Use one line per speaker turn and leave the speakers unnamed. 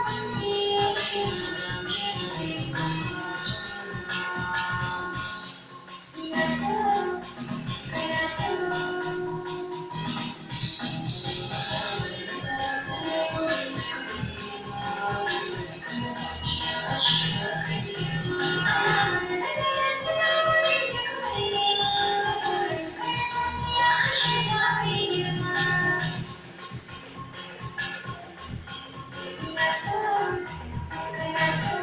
Ina so, kana so. Alamar nasara tana wurin duk mai nema. Burin ka na zuciya ashe za ka yi girma. Ina so, kana so.